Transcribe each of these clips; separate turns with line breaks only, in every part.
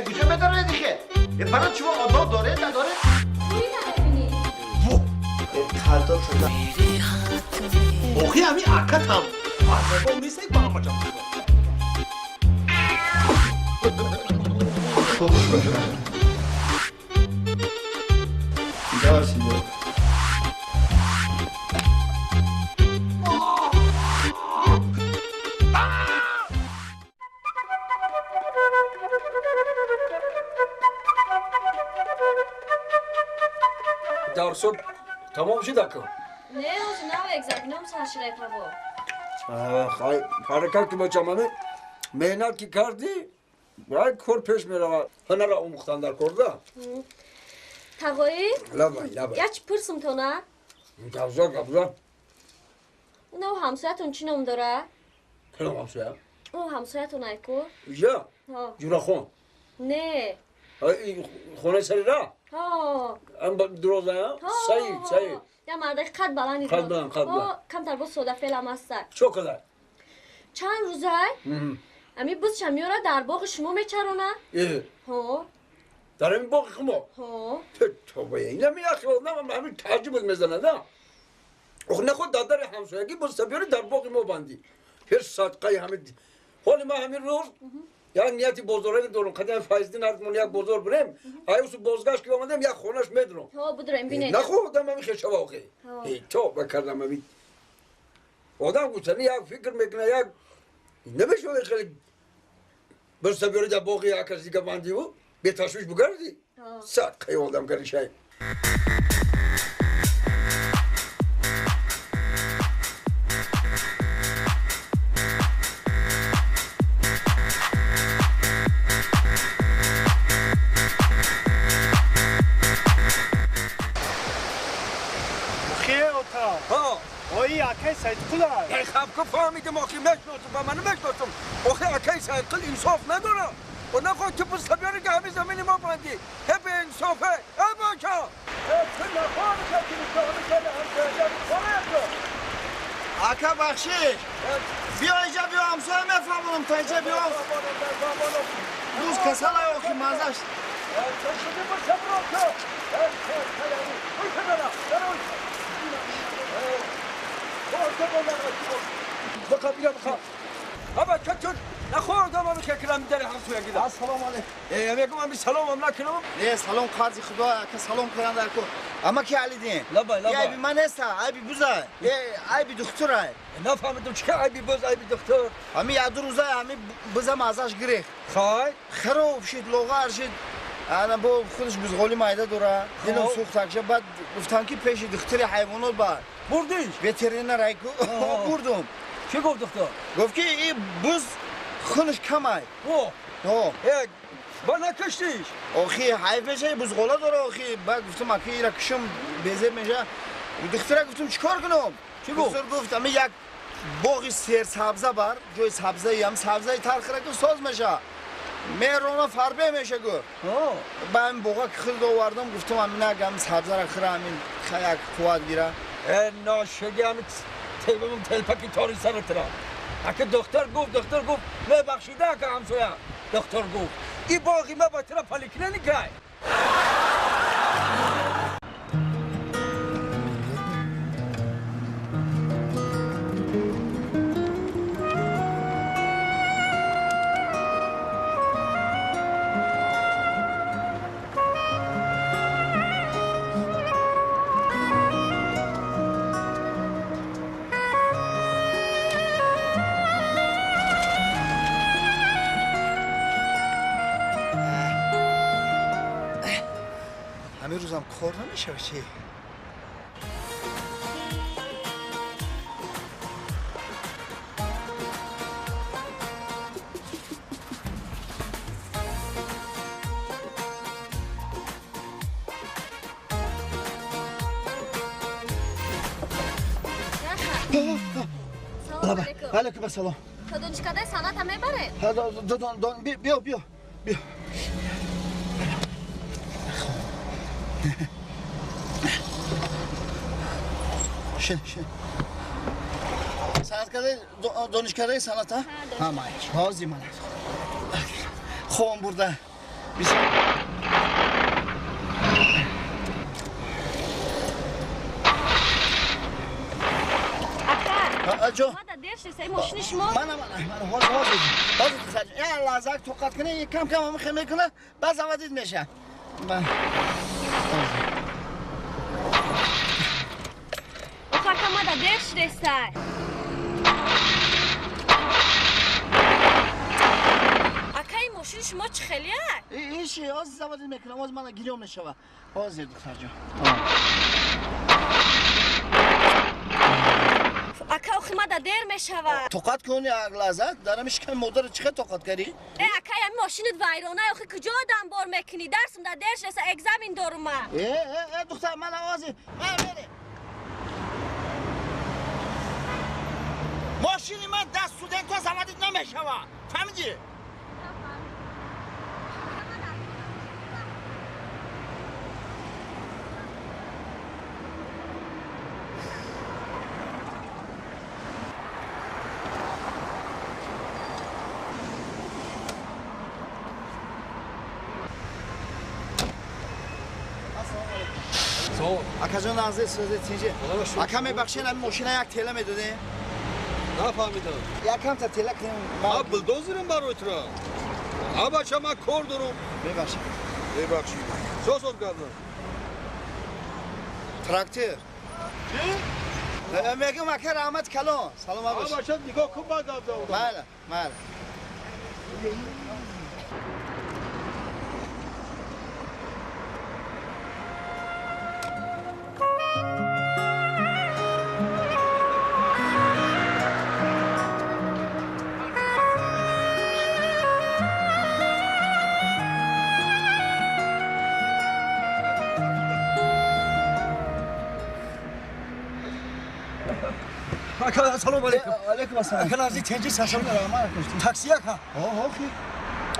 Куҷо медоред дихе? Барои чумо одоб доред, надоред?
Охи ҳами акатам азобо нестай ба ҳамаҷа.
Дарсо тамом шуд ака?
Не, ҳозир нав экзаменом сар шидай таво.
Хай, ҳаракат ки бачамане, меҳнат ки кардӣ, вай кор пеш меравад. Ҳунарро омӯхтан дар корда.
Тағоӣ?
Лабай, лабай.
Як чи пурсум то на?
Гавза, гавза.
Нав ҳамсоятон чӣ ном дора?
Кадом ҳамсоя?
Ӯ ҳамсоятон айку?
Я? Ҷурахон.
Не.
Хонаи сари ра?
Ҳо.
Ам дурозая? Саид, Саид.
Я мардаки қад баланд.
Қад баланд, қад баланд.
Камтар боз содафелам аста.
Чо кадай?
Чанд рӯзай? Ами бузча меёра дар боғи шумо мечарона?
Э.
Ҳо.
Дар ҳамин боғи хумо?
Ҳо.
Тоба, инами яхи одам ҳамин таъҷубат мезанад, а? Ох, наход дар дари ҳамсоягӣ бузча биёри дар боғи мо бандӣ. Ҳеч садқаи ҳамин. Ҳоли ман ҳамин рӯз як нияти бозорагӣ дорам. Қадам Файздин ҳардмон як бозор бирем. Аюсу бозгашт ки омадем, як хонаш медурам.
Ҳо, будурем, бинед.
Наход одам ҳамин хешава охи. Тоба кардам ҳамин. Одам гуфтани як фикр мекунад, як намешавад хеле бузча биёри дар боғи як кас дига бандиву беташвиш бугардӣ. Садқаи одам каришай.
Ой, акай Саидқул.
Эй, хаб ку фаҳмидим, охи мешносум, ба ману мешносум. Охи акай Саидқул инсоф надорам. О нахоҳ ту бузта биёри ки ҳамин замини мо бандӣ. Ҳе беинсофе, э бача. Э, ту нахоҳ ки
Ака бахшиш. Биё инҷа, биё ҳамсоя мефаҳмонам, та инҷа биё. Буз касалай охи мазаш.
بخواب بیا بخواب. ابا چطور نخوردم ами کلام در ҳамсоягӣ.
Ассалому алайкум.
Э, мегум ами салом накунам.
Не, салом қарзи худо, ака салом кунам дар ку. Ама ки Алидин?
Лабай, лабай.
Айби ман неста, айби буза. Э, айби духтурай.
Нафаҳмидам чӣ айби буз, айби духтур.
Ами як ду рӯза ами буза мазаш гирехт.
Хай?
Хароб шид, лоғар шид. Ана бо худаш бузғоли майда дора. Дилам сӯхтакша. Баъд гуфтам ки пеши духтури ҳайвонот бар.
Бурдиш?
Ветеринар айку. Бурдум.
Чӣ гуфт духтур?
Гуфт ки и буз хунаш камай.
О.
О.
Э, ба накуштиш?
Охи ҳайф меша, бузғола дора охи. Баъд гуфтам аки ира кушам безеб меша. Духтура гуфтам чӣ кор кунам?
Чӣ гуфт?
Духтур гуфт ами як боғи серсабза бар, ҷои сабзаи ам сабзаи тархира ку соз меша. Мерона фарбе меша гу. Ба ҳамин боға ки худ овардам, гуфтам амина ам сабзара хӯра, амин як қувват гира.
Э, ношаги ами тебамам телпаки тори саратра. Ака духтур гуфт, духтур гуфт, мебахшида ака ҳамсоя. Духтур гуфт, и боғи ма ба тира поликлиникай.
Ҳамин рӯзам кор намешава чи?
Салом алейкум.
Алейкум ассалом.
То донишкадаи санъата мебаред?
Биё, биё, биё. Шин, шин. Санъаткадаи донишкадаи санъата?
Ҳа,
Ҳа, май. Ҳозир ман. Хобам бурда. Ака,
ما در شده ای ماشین شما؟
من حاضر حاضر یه لحظه توقف کنه کم کم هم خیمه کنه باز آوازید میشه.
آخه ما در دیر شده سر. اکا این ماشین شما چه خیلیه؟
ایشی از آوازید میکنم از من گیریم میشوه. حاضر دختر جان.
اکا آخه ما در دیر میشوه.
توقت کن یک لحظه دارم شکم مادر چقدر توقت کردی؟
ای اکا این ماشینت ویرانه آخه کجا آدم بار میکنی؟ درسم در دیر شده اگزمین دارم من.
ای ای دختر من آوازی من میره. ماشین من دست سودنت ها زودید نمیشوه. فهمیدی؟ اکا جان عزیز سوزه تینجه اکا میبخشین همین ماشین یک تله میدادی؟
نفهمیدم
یکم تا تله کنیم
من بلدوزرم برای تو را بچه من کار دارم
ببخشید
ببخشید سوز کردم
تراکتور
چی؟
میگم اکا رحمت کلان سلام باش
بچه نگاه کن بعد
بله بله
سلام علیکم.
علیکم السلام.
اکا نازی تنجی سرسام تاکسی اکا.
آه خی.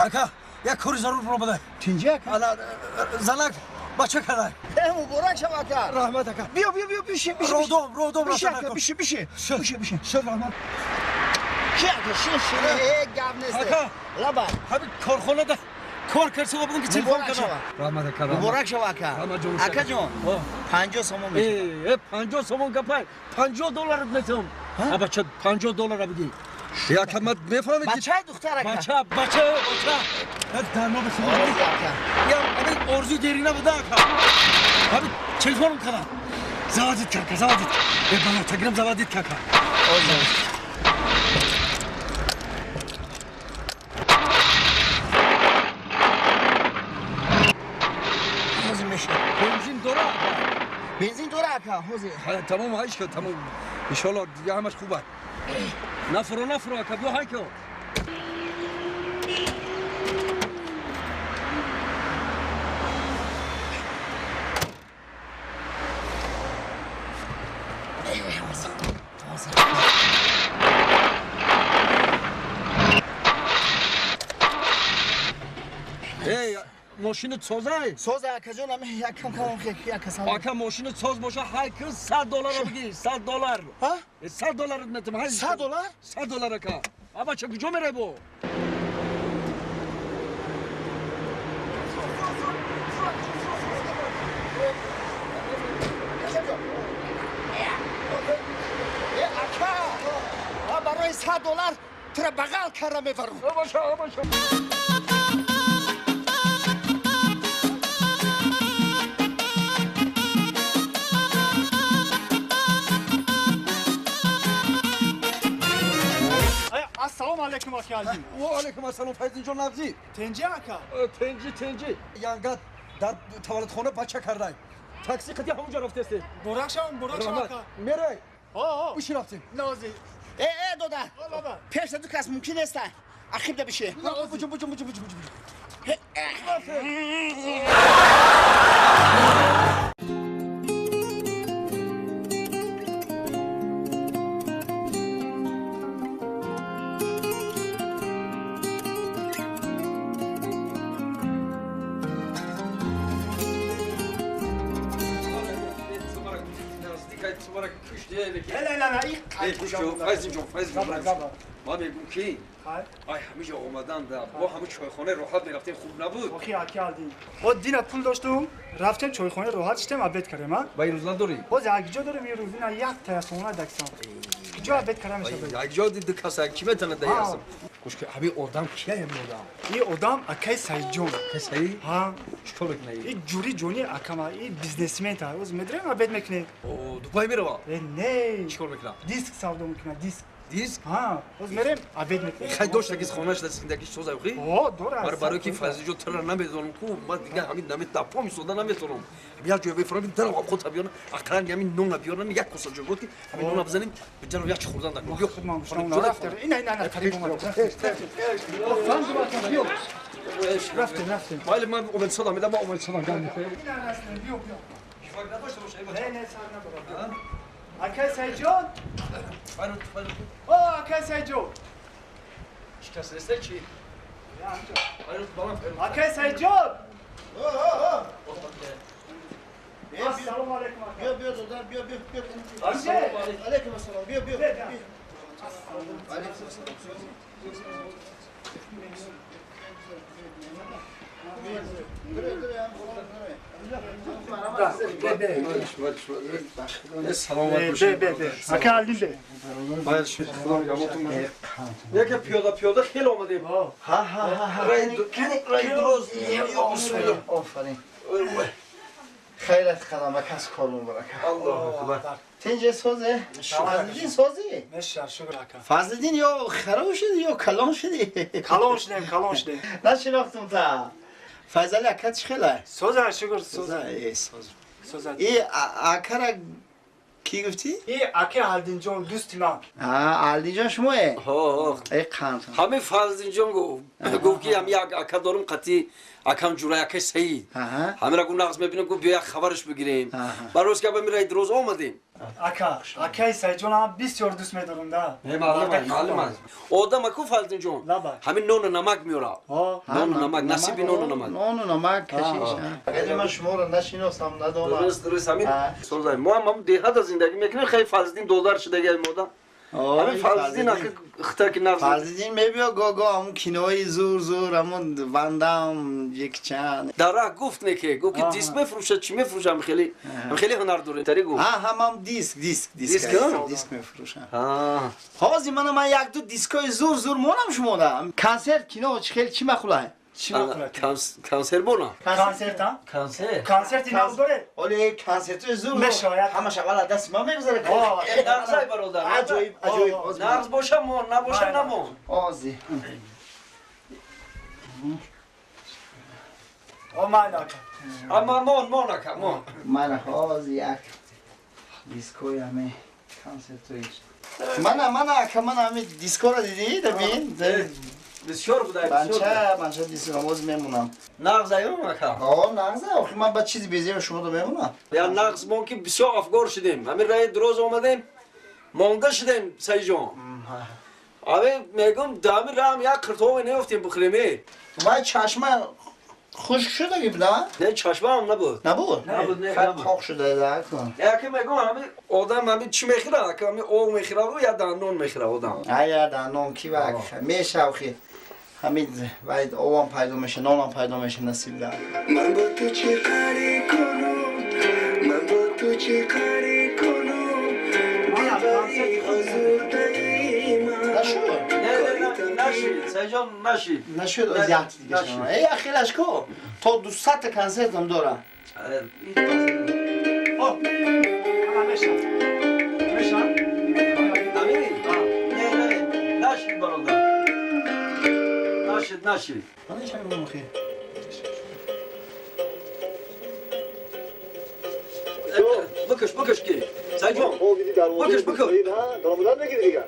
اکا یک کاری ضرور برام بده.
تنجی اکا.
انا زنک بچه کردای.
مبارک شما اکا.
رحمت اکا.
بیا بیا بیا بیشی بیشی.
رودم رودم
بیشی اکا بیشی بیشی. بیشی بیشی.
شد رحمت.
شی اکا شی شی. گپ نیست.
اکا.
لبا.
همین کارخانه ده کار کرد سوق بدون که تلفن کنم. رحمت اکا.
مبارک شما اکا. اکا جون. 50 سومون میشه.
50 سومون گپای. 50 دلار میتم. بچه 50 دلار بگی. یا که من میفهمی که
بچه دختر اکا.
بچه بچه بچه. در ما بخوام. یا همین آرزو دیرینه بوده اکا. همین تلفنم کردم. زوادید کاکا زوادید. به بالا تگرم زوادید کاکا. بنزین داره
بنزین داره اکا حوزه
تمام هایش که تمام ان شاء الله دیگه همش خوبه نفرو نفرو اکا بیا هایکو ماشین سازه
سازه اکا جان همه یکم کم یک کسان
اکا ماشین ساز باشه هایک 100 دلار بگی 100 دلار
ها
100 دلار میتم
100 دلار
100 دلار اکا ابا چه کجا میره بو
اکا برای 100 دلار تو را بغل کردم میبرم
باشه باشه
السلام علیکم آقا عزیز.
و علیکم السلام فیض جان نبزی.
تنجی آقا.
تنجی تنجی. یانگا در توالت بچه کردای. تاکسی قدی همونجا رفته است.
برک شام برک شام آقا.
میره.
آه.
بشی رفتیم.
نازی.
ای ای دادا. پیش دو کس ممکن است. اخیر ده بشه.
بچو بچو بچو بچو بچو.
لا لا لا
فیض جان فیض جان ما میگم کی Ай ҳамиҷо омадан да бо ҳаму чойхонаи роҳат мерафтем хуб набуд.
Охи аки Алдин. Мо дина пул доштум, рафтем чойхонаи роҳат шитем обед кардем, а?
Ба ин рӯз надорӣ?
Боз якҷо дорем ин рӯз ина як таясона даксам. Куҷо обед карда мешавад?
Якҷо ди каса чӣ метавонад даярсам? Гӯш ки ҳамин одам кия ҳамин одам?
Ин одам акаи Саидҷон.
Акаи Саид?
Ҳа.
Чӣ кор мекунад?
Ин ҷури ҷони акама, ин бизнесмента. Оз медарем обед мекунем.
О, Дубай мерава?
Э, не.
Чӣ кор мекунад?
Диск савдо мекунад, диск.
Диск?
Ҳа, оз мерем обед мекунем.
Хай дошт аки хонаш дар зиндагӣ соза охи?
О, дорад.
Барои ки Фазлиҷон тура намедонам ку, ман дига ҳамин намедапом истода наметавонам. Як ҷой бифурам, дарав худ биёрам, ақаллан ҳамин нона биёрам, як коса ҷой буд ки ҳамин нона бизанем, биҷанам як чи хӯрдан дар.
Биё худман гӯштам нарафтем. Ина ина ина қариб омад. Рафтем, рафтем.
Вале ман умед садам, медам ман умед садам гам.
Ина рафтем, биё биё.
Шифак надошта бош, эй бача.
Не, не, сар надорам. Акай Саидҷон? О, акай Саидҷон!
Чӣ кас нест чӣ?
Акай Саидҷон! Ассалому алайкум ака.
Биё, биё, додар, биё, биё, биё. Алайкум ассалом, биё, биё. Алайкум ассалом.
Саломат бошед.
Ака Алдин бе.
Бояд шуд худо нигаҳбонтон бошад. Яке пиёда пиёда хеле омадем.
Ҳа ҳа ҳа.
Рай дуроз. Бисмиллоҳ.
Офарин. Хайрат қадам ба кас кор муборак.
Аллоҳу акбар.
Тинҷе созе? Фазлиддин сози?
Меша, шукр ака.
Фазлиддин ё хароб шуди ё калон шуди?
Калон шудем, калон шудем.
Нашинохтум та. Файзали ака чӣ хела?
Соза, шукр, соза.
Э, соз.
Соза.
И акара кӣ гуфтӣ?
И ака Алдинҷон дӯсти ман.
А, Алдинҷон шумое?
Ҳо.
Э, қанд.
Ҳамин Фазлиддинҷон гуфт ки ҳам як ака дорум қатӣ акам ҷурай акаи Саид. Ҳамира гуфт нағз мебинем, гуфт биё як хабараш бигирем. Ба рӯз ки ҳамин раи дуроз омадем.
Ака, акаи Саидҷон ҳам бисёр дӯст медорам да.
Не, маълум аст, маълум аст. Одам аку Фазлиддинҷон. Ҳамин нону намак меорад. Нону намак, насиби нону намак.
Нону намак кашиш. Агар ман шуморо нашиносам, надонам.
Дуруст, дуруст, ҳамин созай. Мо ҳам ҳам деҳада зиндагӣ мекунем, хеле Фазлиддин додар шудаги ҳамин одам. Ҳамин Фазлиддин аки хитар ки нағз.
Фазлиддин мебиё го-го ҳамун кинои зур зур, ҳамун Вандам, Ҷекчан.
Дар раҳ гуфт не ки, гуфт ки диск мефурӯшад, чӣ мефурӯшад, ҳам хеле, ҳам хеле ҳунар доред. Тари гуфт.
Ҳа, ҳам ҳам диск, диск, диск.
Диск,
диск мефурӯшам. Ҳозир мана ман як ду дискҳои зур зур монам шумода. Консерт, кино, чӣ хеле чӣ махулай?
Чӣ махулай?
Консерт бона.
Консерт, а?
Консерт.
Консерти нав доред?
Оле, консертҳои зур.
Мешояд.
Ҳамаш аввал аз дасти ман мегузарад.
Нағзай бародар.
Аҷоиб, аҷоиб.
Нағз боша мон, набоша намон.
Ози.
О, ман ака.
Ама мон, мон ака, мон.
Ман ҳози як дискҳои ҳаме консертҳои. Мана, мана ака, мана ҳаме дискҳоро дидӣ, дабин?
Бисёр будай, бисёр.
Банча, банча дискҳо боз мемонам.
Нағз аюм ака.
О, нағз, охи ман ба чизи безеба шумо до мемонам.
Я нағз мон ки бисёр афгор шудем. Ҳамин раи дуроз омадем, монда шудем, Саидҷон. Ҳамин мегум, дар ҳамин раҳам як қиртове неёфтем бихӯрем, э.
Вай чашма хушк шудаги буда?
Не, чашма ҳам набуд.
Набуд?
Набуд, не,
Хай
набуд.
тоқ шуда да кун.
Яке мегум ҳамин одам ҳамин чӣ мехӯрад? Ака ҳамин об мехӯрад я дандон мехӯрад одам.
Ая дандон ки вак мешав хи. Ҳамин вай обам пайдо меша, нонам пайдо меша насиб да.
Ман бо ту чӣ қарӣ кунам? Ман бо ту чӣ қарӣ кунам? Дилбари озурдаи ман.
Нашуд?
Не, не, не, нашид, Саидҷон, нашид.
Нашуд, оз як дига шуд. Эй, ахираш ко? То 200 та консертам дорам.
О, ана меша. Меша?
Амин? Не, не, нашид бародар. Нашид, нашид.
Мана чам мухи.
Бикаш, бикаш ки. Саидҷон. Бикаш, бикаш.
Даромадан мегири дигар.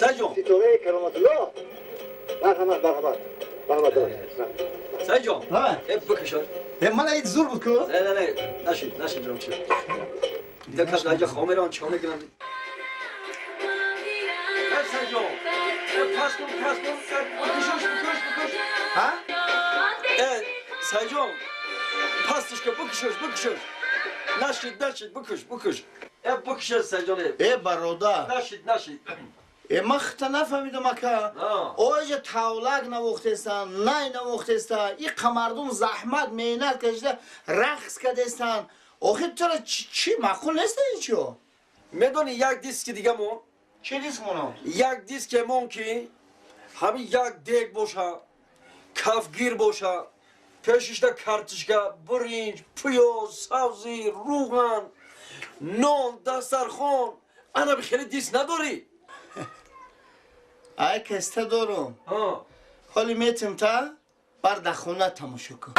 Саидҷон.
Ситораи Кароматулло. Марҳамат, марҳамат. Марҳамат.
Саидҷон.
Ҳа.
Э, бикаш.
Э, мана ин зур буд ку?
Не, не, не. Нашид, нашид ҷон чи. Дига кас даҷа хомерон чикор мекунанд? Э, Саидҷон. Э, пас кун, пас кун. Э, бикашош, бикаш, бикаш.
Ҳа?
Э, Саидҷон. Пастиш ка, бикашош, бикашош. Нашид, нашид, бикаш, бикаш. Э, бикашош, Саидҷон.
Э, бародар.
Нашид, нашид.
Ман хита нафаҳмидам ака. Оҷа тавлак навохтестан, най навохтеста, иқа мардум заҳмат, меҳнат кашида рақс кардестан. Охир тура чӣ маъқул нест ин чиё?
Медони як диски дига мон?
Чӣ диск монам?
Як диске мон ки ҳамин як дег боша, кафгир боша, пешишда картишка, биринҷ, пиёз, сабзӣ, рӯған, нон, дастархон. Ана хеле диск надорӣ?
Ай каста дорум. Ҳоли метим та бар дар хона тамошо кун.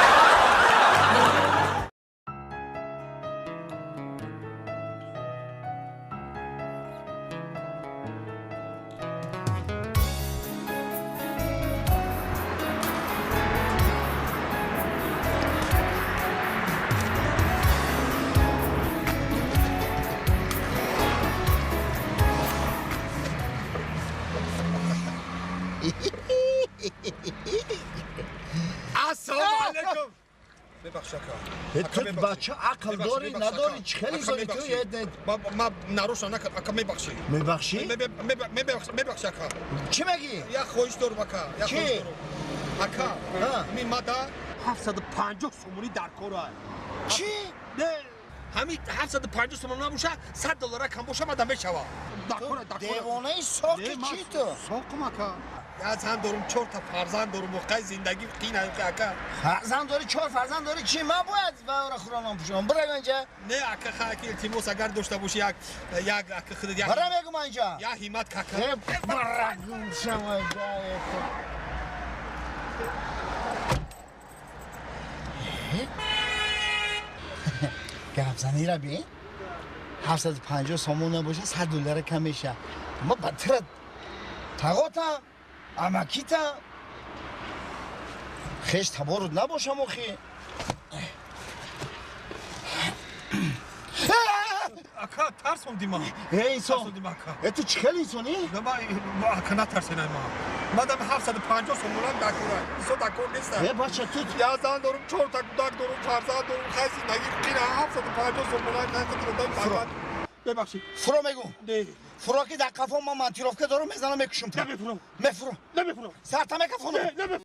Ассалому алайкум. Бебахш ака.
Ту бача ақл дорӣ надорӣ? Чӣ хеле зори ту?
Ма нарӯша накард ака, мебахшӣ.
Мебахшӣ?
Мебахшӣ ака.
Чӣ мегӣ?
Як хоҳиш дорум ака. Як хоҳиш дорум. Ака, ми мада 750 сомонӣ дар кор ай.
Чӣ?
Не, ҳамин 750 сомон набоша, 100 доллара кам боша мада мешава. Дар кор, дар кор.
Девонаи соқи чӣ ту?
Соқум ака. Я зан дорум, 4 та фарзанд дорум, воқеан зиндагӣ қин ака.
Фарзанд дорӣ, 4 фарзанд дорӣ, чӣ ман бояд ваора хӯронам пӯшонам? Бира инҷа.
Не ака, ха ки илтимос агар дошта бошӣ як як ака худат як.
Бира мегум инҷа.
Я ҳиммат кака.
Бира гум шава инҷа. Гапзанира бин. 750 сомон набоша, 100 доллара кам меша. Ма батра тағотам, амакитам. Хеш таборуд набошам охи.
Ака, тарсондӣ ман.
Э инсон. Э ту чӣ хел инсонӣ?
Ма ака натарсенай ман. Мадам 750 сомонам дар кор. Инсон дар кор нест.
Э бача ту
я зан дорум, 4 та кӯдак дорум, фарзанд дорум, хай зиндагӣ қина 750 сомонам хай худро. Бебахшид.
Фуро мегум.
Не.
Фуро ки дар қафо ман монтировка дорум, мезанам мекушум.
Намефурам.
Мефурам.
Намефурам.
Сарта мекафонам.
Намефурам.